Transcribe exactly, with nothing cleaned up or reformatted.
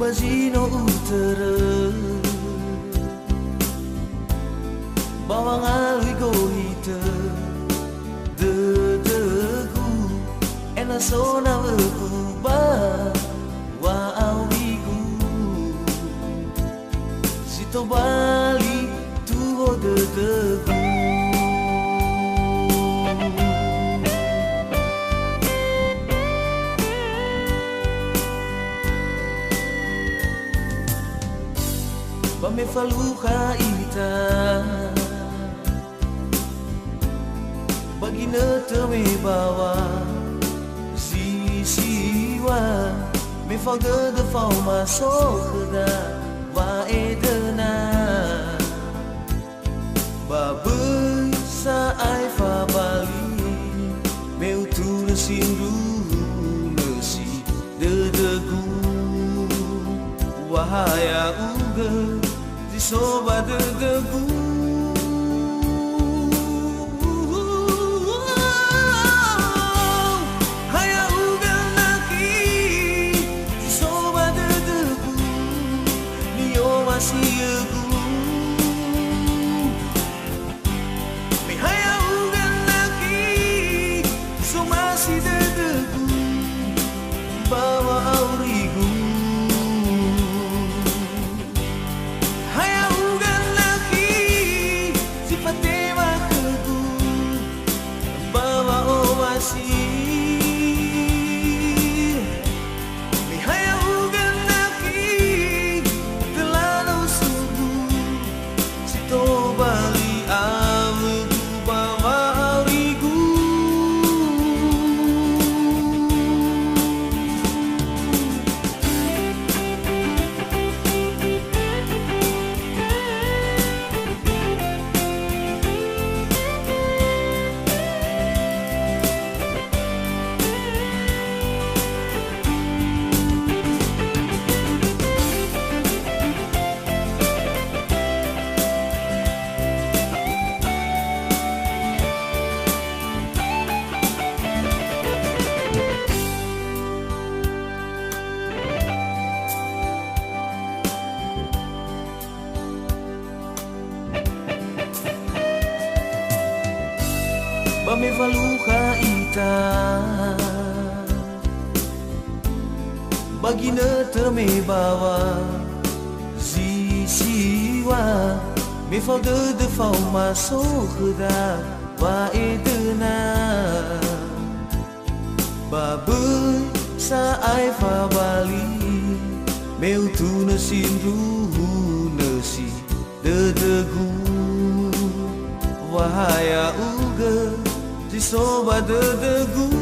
Zi no utörö ba wangalui gohitö dödögu, ena'ö so nawögu ba wa'aurigu. Si tobali tuho dödögu. Ba me falukha ita ba ginötö me bawa si siŵa, me fao dödö faoma so khöda wa'edöna. Ba böi sa'ae fabali, me utunö sindruhu nösi dödögu. Wa ha ya'ugö zi so ba dödögu. Ha ya'ugö nakhi zi so ba dödögu, ni'omasi'ögu. Me ha ya'ugö nakhi somasi dödögu ba wa'aurigu. Ha ya'ugö nakhi zi fatema khögu ba wa'omasi. Me ha ya'ugö nakhi töla no usugu, si tobali awögu ba wa'aurigu. Ba me falukha ita ba ginötö me bawa zi siŵa, me fao dödö faoma so khöda wa'edöna. Ba böi sa'ae fabali, me utunö sindruhu nösi dödögu. Wa ha ya'ugö zi so ba dödögu.